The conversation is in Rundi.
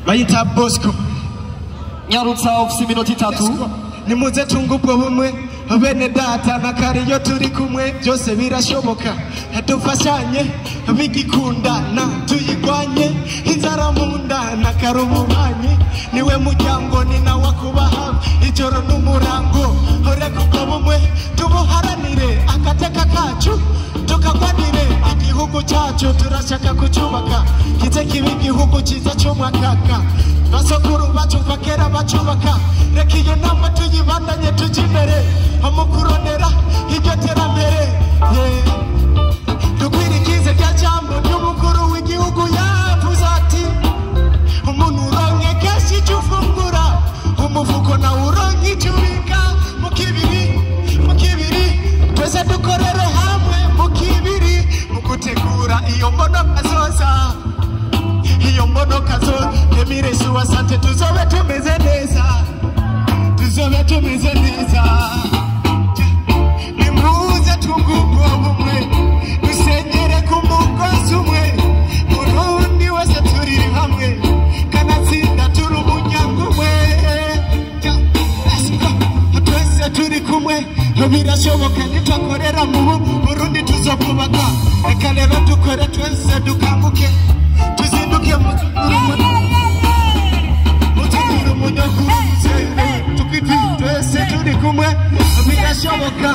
Bayita Bosco. Nyarutsa, ufise iminota 3. Nimuze tunga ubwo bumwe, bene data na kariyo, turi kumwe byose birashoboka. Dufashanye bigikundana, tuyigwanye inzara mu nda na karumubanyi. Niwe muryango, ni nawe akubaha ijoro n'umurango. Reka ubwo bumwe tubuharanire, agateka kacu tukagwanire. Igihugu cyacu turashaka kucyubaka, kize kiba igihugu cyiza cy'umwakaka. Basokuru bacu kera bacubaka, reka iyo nama tuyibandanye, tujye imbere mu kurondera iryo terambere. Yeah. Dukwirikize rya jambo ry'umukuru w'igihugu yavuze ati: "Umuntu uronke kenshi icyo ufungura, umufuko nawe uronke icyo ubika mu kibiri." Mu kibiri twese dukorere hamwe, mu kibiri, mu gutegura iyo mbonoka zoza, iyo mbonoka zoza emiresu wasante. Tuzobe tumeze neza, tuzobe tumeze neza. Nimuze twunge ubwo bumwe, dusenyere ku mugozi umwe. Burundi wese turi hamwe, kanatsinda turi umuryango umwe. Let's go. Twese turi kumwe birashoboka, nitwakorera mu Burundi tuzokubaka. Reka rero dukore twese, dukanguke, tuzinduke muzukuru munyokuru, twese turi kumwe birashoboka.